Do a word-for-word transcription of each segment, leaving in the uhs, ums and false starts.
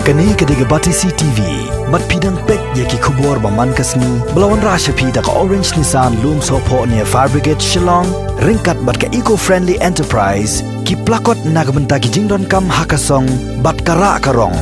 Kane ka dei ka Batesi T V, bad phi dang peit ïa ki khubor ba man ka sngi, ba la wanrah sha phi da ka Orange Nissan Lumsohphoh near Fire Brigade Shillong, ryngkat bad ka Eco Friendly Enterprise, ki plakot na ka bynta ki jingdonkam ha ka song, bad ka rah ka rong.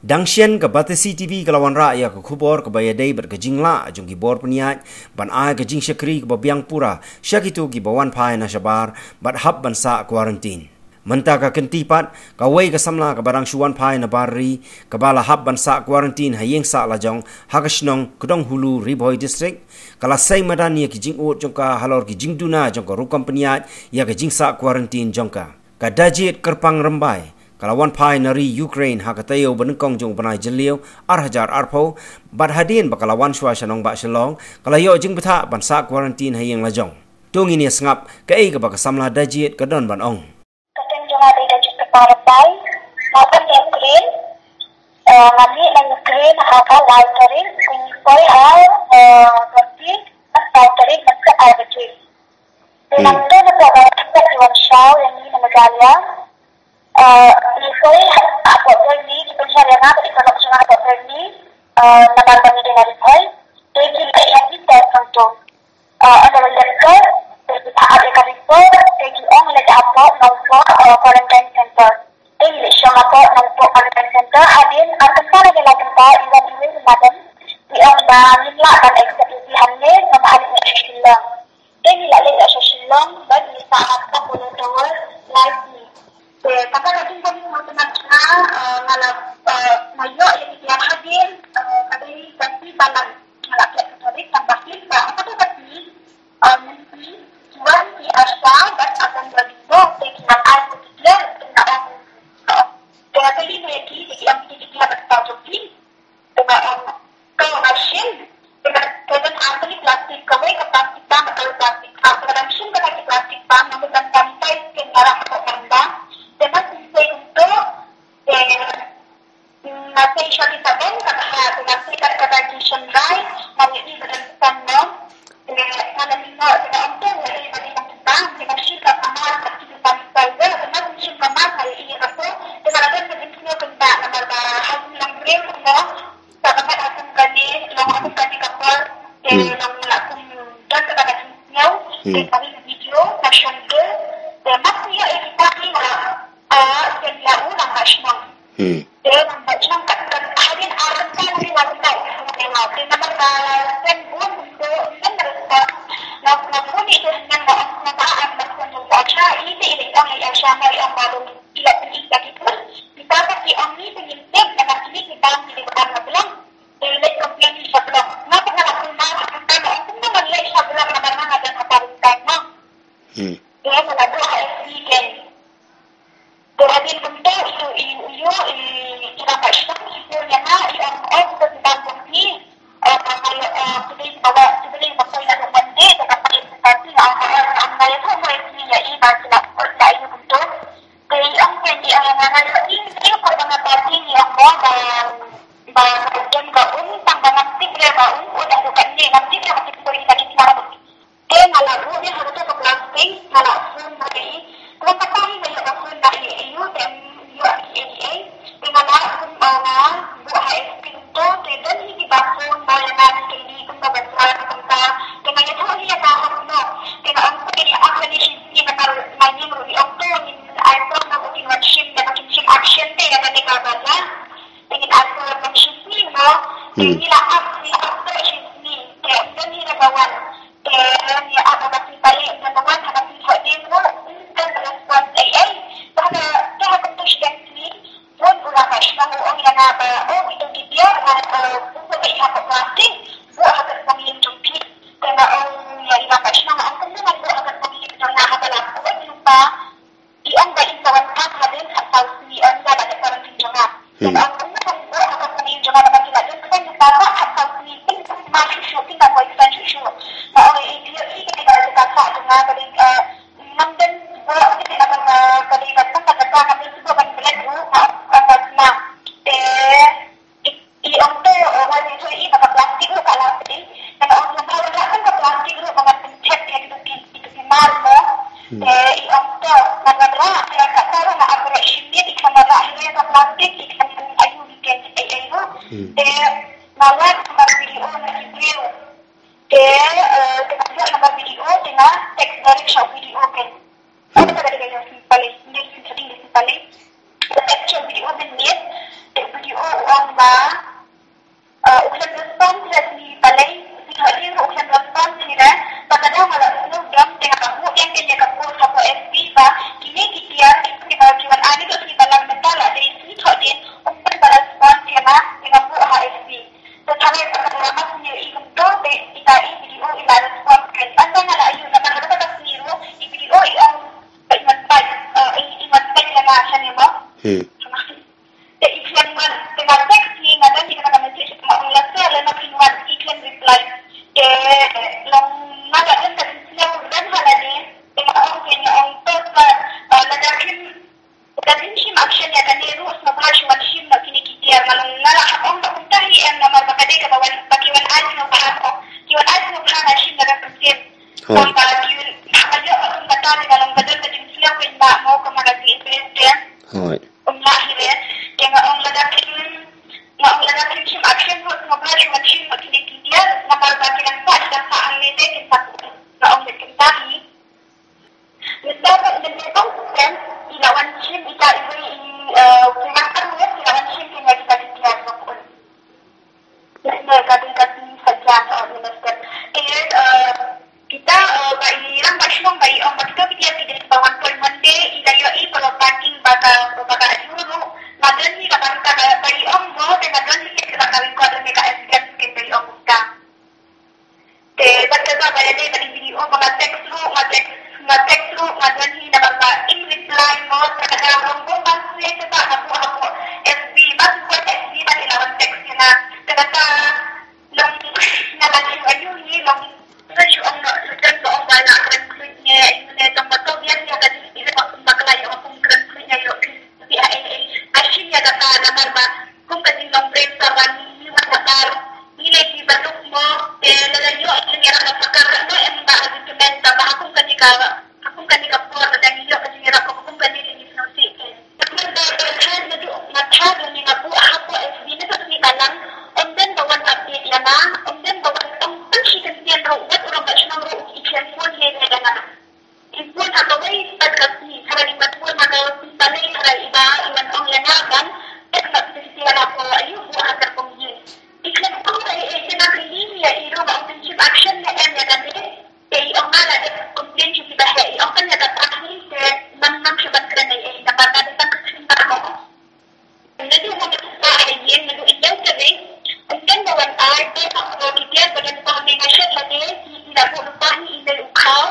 Dang shen ka Batesi T V ka la wanrah ïa ka khubor kaba ïadei bad ka jinglah jong ki bor pynïaid, ban ai ka jingshakri kaba biang pura, sha kito kiba wan phai na shabar, bad hap ban sah quarantine. Mynta ka kynti pat, kawei ka samla kaba dang shu wan phai na bar ri, kaba la hap ban sah quarantine ha ïing sah lajong, ha ka shnong Kdonghulu Ri Bhoi District, ka la sei madan ïa ki jingud jong ka halor ki jingduna jong ka rukom pynïaid, ïa ka jingsah quarantine jong ka. Ka Dajit Kyrpang Rymbai, ka la wan phai na ri Ukraine ha ka taïew ba nyngkong jong u bnai Jylliew, ar hajar arphew, bad hadien ba ka la wan shuwa sha nongbah Shillong, ka la ïoh jingbthah ban sah quarantine ha ïing lajong. To ngin ïa sngap, kaei kaba ka samla Dajit ka don ban ong. Ka kyrteng jong nga dei Dajit Kyrpang Rymbai. Nga don na Ukraine. Eh, nga mih na Ukraine ha ka lai tarik, u nyngkong ha, eh, kynti, saw tarik, mynta ar baje. Te nangta na ka wan, ka wan shaw ïa ngi na Meghalaya. Eh, i koi hapoh Byrni, ki pynshai ïa nga, i koi hapoh Byrni, eh, namar ba ngi dei na Ri Bhoi. Te ki leh ïa ngi test hangto. Eh, ynda la leit test, te ki phah ap ïa ka report, te ki ong leit hapoh Nongpoh, eh, quarantine center. Te ngi leit shong hapoh Nongpoh quarantine center, hadien ar kynta lane lai kynta, i wan i wei i madam, i ong ba ngim lah ban accept ïa phi hangne, ngam hap leit sha Shillong. Te ngi la leit sha Shillong, bad ngi sah ha Apollo Tower, lai sngi. Te kata ka dei ka jingmut jong nga, eh, nga la, eh, nga ïoh ïa ki biang hadien, eh, ka dei ka sngi Balang. Nga la phet ka tarik, tang ba ki ba, kata ka sngi, eh, mynta ki wan ki ASHA bad Anganwadi, te ki wan ai certificate, te nga ong, eh, te nga kylli ïa ki, te ki ong ki, ki ong ba ka jong ki. Te nga ong, ka ong nga shim. Te nga, te don ar tylli plastik, kawei ka plastik bam, ka plastik bam. Te nga dang shim kata ki plastik bam, namar ban sanitize, te nga rah hapoh kambang. Te nga shim, te kumto, te nga sei sha ki sabon, kata ha, te nga sei kata, kata ki shynrai, nga ïohi ba don san nong. Te nga la ïohi, te nga ong, te nga ïohi ba don san nong, te nga shim ka kamar, ka ki sanitizer, te nga shim kamar, nga ïohi ka to, te nga la don ka jingsngew kynda, namar ba ha kum lang briew kumno, Sa ka met ha kum kane, long ha kum kane ka por, te Hmm. long la kum don kata ka jingsngew, Hmm. te ka ring video, ka shon de, te mat ïa ïa kita ki la, ah, send ïa u rangbah shnong. Hmm. Te rangbah shnong kat kan hadien ar kynta lane lai kynta u shu ïa nga. Te namar ba la send bun, bun, bun response. Nga, nga phone ïa u hynmen nga ong nga ba an ba send u ïa sha, i te i te ong ïa sha, nga ong ba dong. Ki la pyni ïa ki pun. Kita ka ki ong ni te ngim tip namar kine ki bam ki dei ban na Blong. Te leit complain sha Blong. Nga te nga la kumba sha kumba nga ong kumba ngan leit sha Blong namar nga nga don ha Palestine ma. Hmm. Te nga la buh ha S D ken. Te hadien kumta i tu i u ïoh i i rangbah shnong i phone ïa nga i ong ong kumta ki bam kumta. Eh, ba nga la, eh, ki dei ba wa, ki dei ba poi na ka Monday, te ka poi ka party, nga ong, eh, nga ong, nga ïathuh mo ïa ki ïa i ba ki la poi la ïa kumta. Te i ong ïa ngi, eh, nga, nga ïoh i, i kor ba nga party, i ong mo ba, ba, ba jem ka um, tang ba ngam tip re ba um, u dang bukan ni, ngam tip re ba ki poi na ki poi. Te nga la buh ïa ha kato ka plastik, nga la phone ba ïa i. Kumba kata hi nga ïoh ba phone ba ïa i, ïoh te ïoh ïa i, ïa i. Te nga la phone ba nga buh ha i pin to, te don hi kiba phone ba ïa nga, te ki kumba ba sa kumta. Te nga ïathuh hi ïa ka hok no. Te nga ong te ïa ap lagi shisngi namar ma ngim ruh i ong to ngin ai to na u kin wan shim, namar kin shim action te ïa kane ka ba la. Te ngin ai to wan shisngi no. Te Hmm. ngi la ap, ngi la ap to shisngi. Te don hi na ka wan. Te ngi ap ha ka sngi Pale, number one, ha ka sngi Thohdieng ruh, ym don response ei ei. Te ha ka, te ha kumtu shiteng sngi, phone u rangbah shnong u ong ïa nga ba, oh, ito ki tiar, nga, eh, buh ïa ha ka plastik, buh ha ka plastik jong phi. Te nga ong ïa i rangbah shnong, nga ong kumno ngan buh ha ka plastik jong nga, haba la buh lypa. I ong ba in sa wan phah hadien khatsaw sngi, ynda la dep quarantine jong nga. Hmm. Te ong kumno kan buh ha ka phareng jong nga namar ki la don kren ba khatsaw sngi, kin kum ma shuh shuh, kin da poi kren shuh shuh. Nga ong ïa i, ïa i, ka dei ka, ka, ka, ka dei, eh, ngam don buh, ka dei ka, ka, ka dei ka, ka, ka, ka, ngam don buh ban bret ruh, nga ong, ong ba sma. Te I, i ong to, eh, wan ïathuh ïa i ba ka plastik ruh ka la phi. Te nga ong lem bha wanrah tang ka plastik ruh ba ngan pynthet ïa kito ki, kito ki mar mo. Hmm. Te i ong to, ngan wanrah, te kata ruh nga ap ruh shimiet, i khlem wanrah hi ïa ka plastik, i khlem Nga wad nambar video na ki briew. Te, eh, te nga ïoh nambar video, te nga text direct sha u video kein. Hm. Kata ka dei ka ïoh sngi palei, ïoh sngi thading, ïoh sngi palei. Te text sha u video mynmiet, te u video u ong ba, eh, u khlem respond ïa sngi palei, sngi thading ruh u khlem respond ïa re, ba ka dei nga la sngewdom, te nga la buh ïa ka, ïa ka post hapoh F B ba, kine ki tiar, ki ba ki wan ani ka sngi ba la mynta la dei sngi thading, um pat ba respond ïa nga, te nga buh ha F B. Te tharai ba ka drama sniew i kumto te ita i video i la respond kein. Ynda nga la ïoh namar ha kata ka sngi ruh i video i ong ba i man peit, eh, i, i man peit ïa nga shane mo. Hmm. Te i khlem wan, te nga text hi, nga don hi kata ka message, nga ong lehse lano phin wan, i khlem reply. Te long nga la don ka jingsngew don ha lade, te nga ong, te nga ong to ba, eh, lada phin Ka dei shim action ïa kane ruh sngewbha shu wan shim noh kine ki tiar, nga long nga la hap ong ba kumta hi em, namar ba ka dei kaba wan, ba ki wan ai sngewbha ko. Ki wan ai sngewbha nga shim na ka ktien. Hooid. Tang ba ki wan, haba ïoh ba kumta te nga long ba don ka jingsngew kein ba mo, ka ma ka jingim te. Hooid. Ym lah hi re. Te nga ong lada phin, nga ong lada phin shim action ruh sngewbha shu wan shim noh kine ki tiar, namar ba ki dang sah, ki dang sah hangne te kin sah. Nga ong beit kumta hi. Mynta ka, mynta ka, kan, i la wan shim, ita iwei i, eh, ki nangta ruh, i la wan shim, ki nangta ki tiar ka pun. Mynta ka dei ka ti sajan, eh, minister. Te, eh, kita, eh, ba i rangbah shnong ba i ong ba kita ki tiar ki dei ba wan poi Monday, i la ïoh i ba la parking ba ka, ba ka aju ruh. Nga don hi ka ba ka, ba i ong mo, te nga don hi ka ba ka record ne ka evidence kin ba i ong ka. Te bad kata ba ïadei bad i video ba nga text ruh, nga text, nga text ruh, nga don hi namar ba im reply mo, te kata ong bun ban sngewthuh ba nga buh hapoh F B, ba shu buh F B ba te la wan text ïa nga. Te kata long nga la shu ayu hi long, nga shu ong noh, don ba ong ba la kren khluit ne, ne tang ba to biang ïa ka dei, ïa ka ba la ïa ong kren khluit ne ïa phi. Phi ai ai ai shim ïa kata namar ba kum ka jinglong briew sa ba ngi wan ka tar ngi leh ki baduk mo, te lada ïoh ka jingïarap na paka ka no em ba ka jingkmen ta ba ha kum kane ka, ha kum kane ka por lada ngi ïoh ka jingïarap ka kum kane ka ngi sngewsih. Namar ba ka thad naduh nga thad lane nga buh hapoh F B na ka sngi Balang, ym don ba wan update ïa nga, ym don ba wan ong tang shi kyntien ruh, wat u rangbah shnong ruh i khlem phone ïa nga. I phone ha kawei pat ka sngi, haba i phone ha ka sngi Palei, haba i ba i wan ong ïa nga ban text na phi, phi wan hapoh aïu, buh ha ka kong ïing. I khlem ong ba i, i kena kylli ïa i ruh ba ong phin shim action ne em ïa kane. Te i ong nga la dep complain sha ki ba heh, i ong kan ïa kata hi te ngam, ngam shu ban kren ei ei, namar ka dei tang ka sngi ba mo. Naduh mynta ka ïing, naduh ïing ka ring, ym don ba wan ai, te ka khubor ki tiar ba don ba hangne nga shet lade, ki, ki la buh lypa hi i mei u khaw,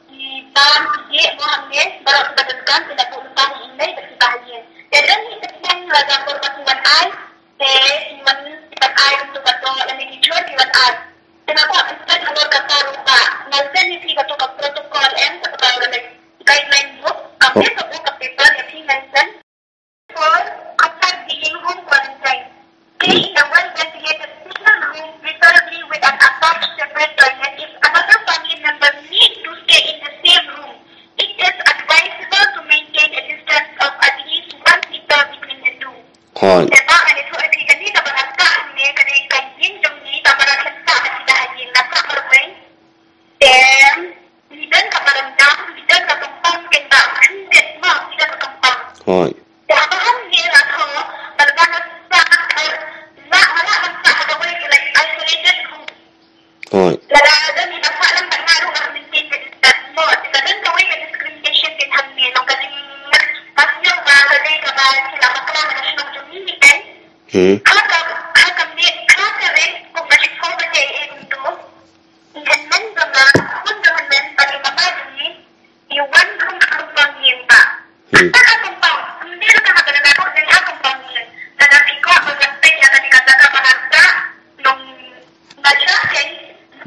ki bam ki jeh mo hangne, baroh kiba donkam ki la buh lypa hi i mei bad ki ba ha ïing. Te don hi ka seng la ka bor ba ki wan ai, te ki wan, ki wan ai kumtu kato, lane ki jhur ki wan ai. Te nga kwah ban send halor kata ruh ba nga send ïa phi kato ka protocol em, kato ka guideline book, ka me ka book ka paper ïa phi ngan send. For outside being home quarantine. Stay in a well-ventilated single room, preferably with an apart separate toilet. If another family member needs to stay in the same room, it is advisable to maintain a distance of at least one meter between the two. Hooid. Te ba ka dei thoh ïa phi kane kaba nga sah hangne ka dei ka ïing jong ngi, kaba nga khlem sah ha ki da ha ïing, nga sah marwei. Te ngi don ka baranda, ngi don ka compound, ken ba khyndiat ma ngi don ka compound. Hooid. Te haba hangne la thoh ba lada nga sah, eh, nga, nga lah ban sah ha kawei ka, like, isolated room. Hooid. Lada don i ba sah lang bad nga ruh nga maintain ka distance mo. Te ka don kawei ka discrimination ken hangne, long ka jing, nga sngew ba ka dei kaba ki la bakla ha ka shnong jong ngi hi kein. Hmm. Ha ka, ha ka miet, ha ka rek, kum ka shiphew baje eh kumto. I hynmen jong nga, khun jong hynmen bad i mama jong ngi, i wan room ha compound ïing ba. Hmm. Kata ka compound, ym dei kata ka ba lada ka dei ha compound ïing. Lada phi kwah ban peit ïa kane ka jaka ba nga sah, long nga sah kein,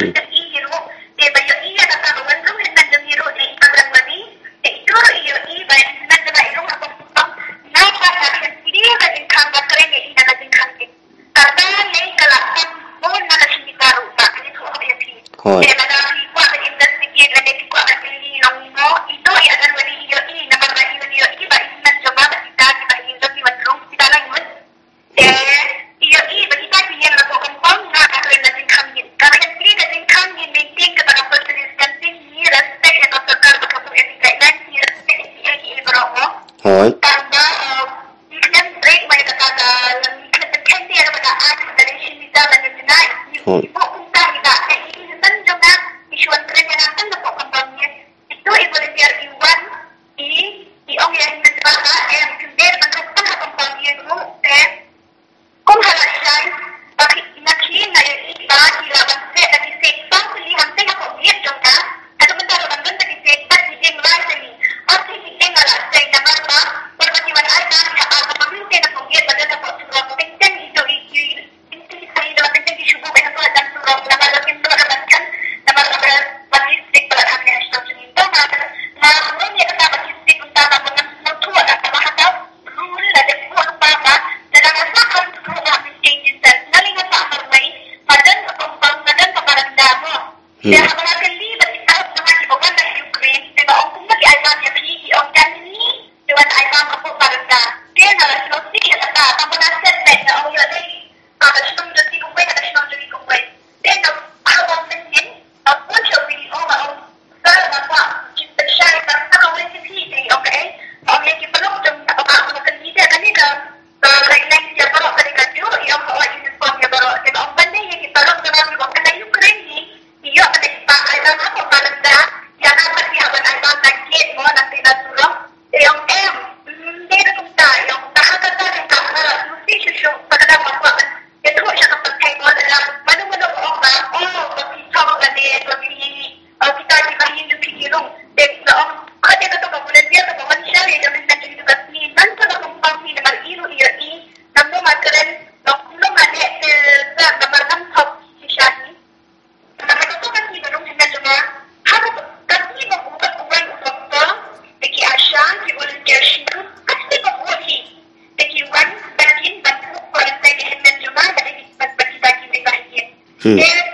hmm, i ruh, te ba ïohi ïa kata ka wan room hynmen jong ngi ruh, te i Anganwadi, te itu ruh i ïohi ba i hynmen jong nga i rung ha compound, nga pat nga khlem plie ka jingkhang, nga kren ïa i na ka jingkhang kein. Kata lei ka la pang bun na ka shi mita ruh ba kane thoh ïa phi. Hooid. Te lada phi kwah ban investigate lane phi kwah ban kylli long mo, ito i Anganwadi i ïohi namar ba i wan ïohi ba i hynmen jong nga bad kita kiba ha ïing jong ngi wan rung kita la ngut. Te i ïohi ba kita ki ïeng la pok compound Ki buh kumta hi ba ka i hynmen jong nga i shu wan kren ïa nga tang hapoh compound hi. Itu i volunteer i wan i i ong ïa i hynmen jong nga ba em khyndiat ban rung tang ha compound hi ruh te. Kum ha la shai ba ki na ki na ïa i ba ki la ban seh da ki seh ba ki li hangtei hapoh gate jong nga. Haduh mynta la ban don da ki seh ba ki jing lai da li. Ba ki jing la la seh namar ba ba ki wan ai ba ki ha ba ba ki seh na pong gate ba don hapoh surok teng teng itu i i Hmm. Hmm.